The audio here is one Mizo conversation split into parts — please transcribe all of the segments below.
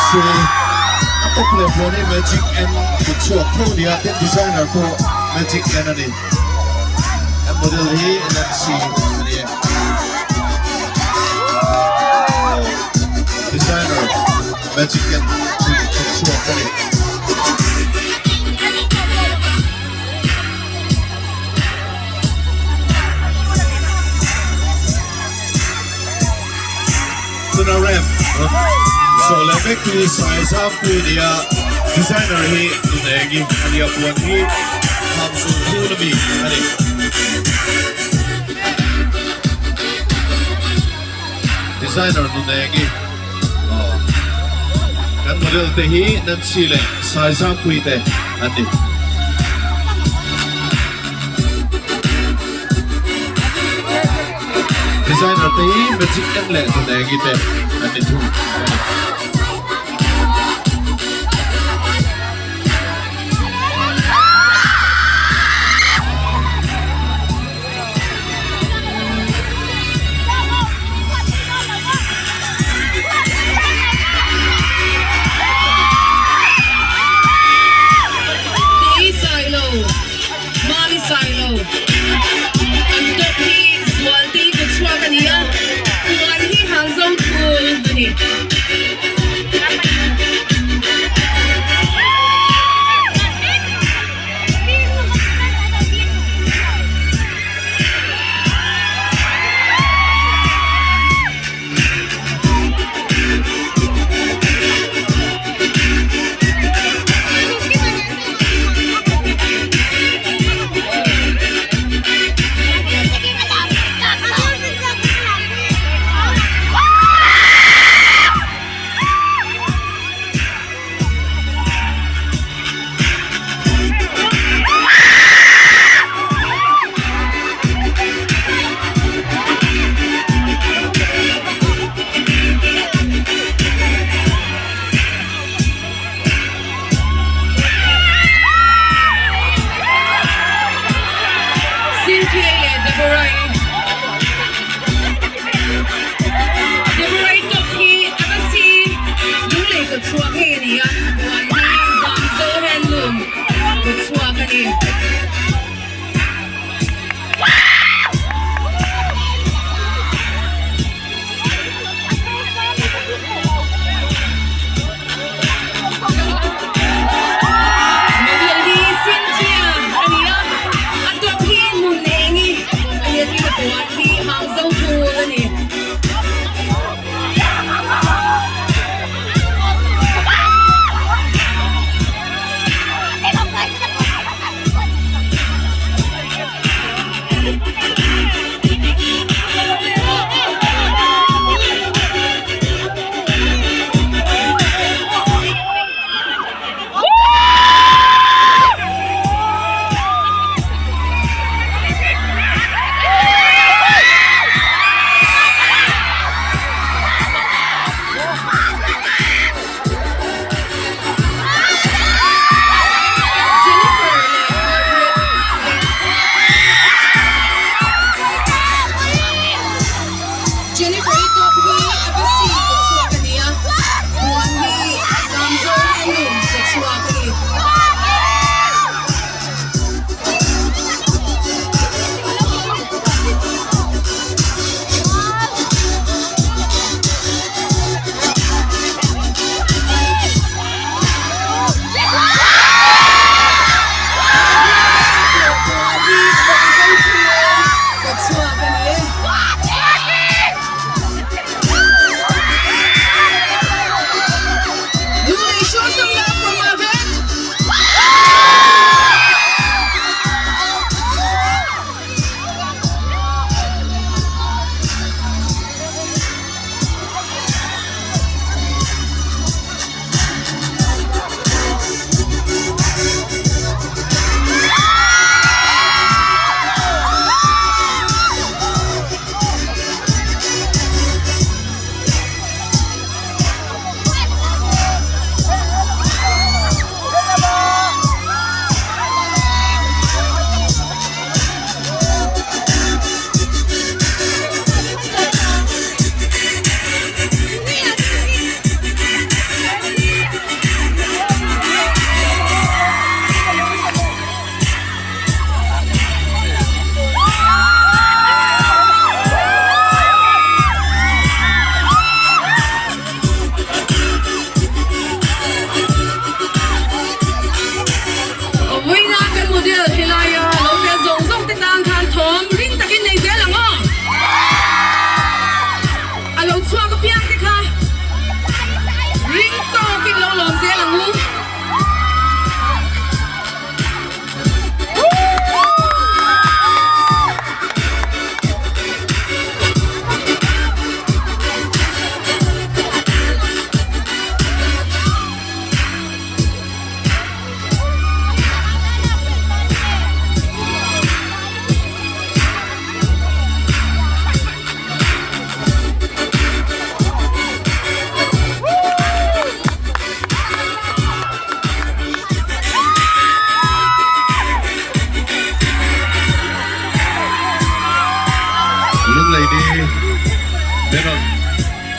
se a top leh puan hi Magic N kut chhuak tho a ni a, tin designer pawh Magic N a ni. A model hi Nancy a ni e. Designer Magic N kut chhuak a ni. Tuna ramp rawn zawh leh mek tu sai zam pui a ni a, designer hi nunengi a ni a, puan hi Hamzun thun ami a ni. Designer nunengi aw kan model te hi Nancy leh Saizampuii te an ni. Designer te hi Magic en leh Nunengi te an ni thung a ni. Tei Sailo, Mali Sailo, an top hi Zualtei kutchhuak a ni a, puan hi Hangzo thul a ni. Cynthia leh Deborah-i. Deborah-i tawp hi a va si lunglei kawt chhuak hei a ni a, puan hi Zamzo handloom kawt chhuak a ni. Model hi Cynthia a ni a, a tawp hi Nun Engi a ni a, tin a puan hi Hangzo Thul a ni.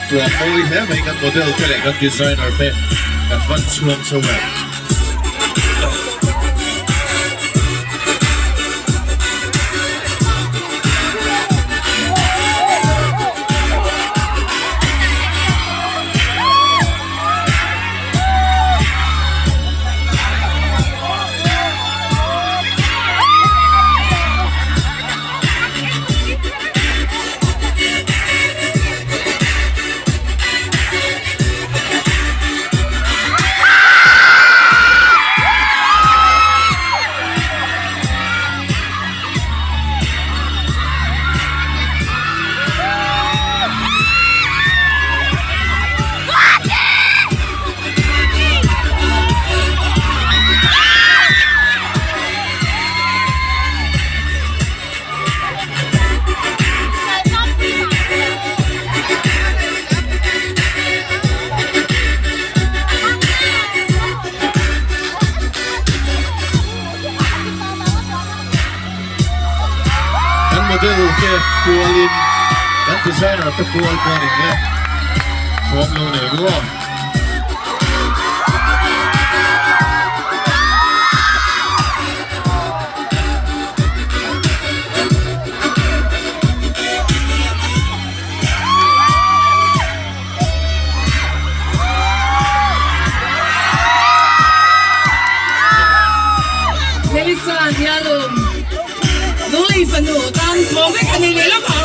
Tuah mawi hle mai kan model te leh kan designer te kan van chhuang chho em. Kan model te kualin kan designer te kual pawh a ni hle. Thawm lo nei ruam. Melissa Diallo, Lunglei fanu tan thawm vek a ni leh lawk a.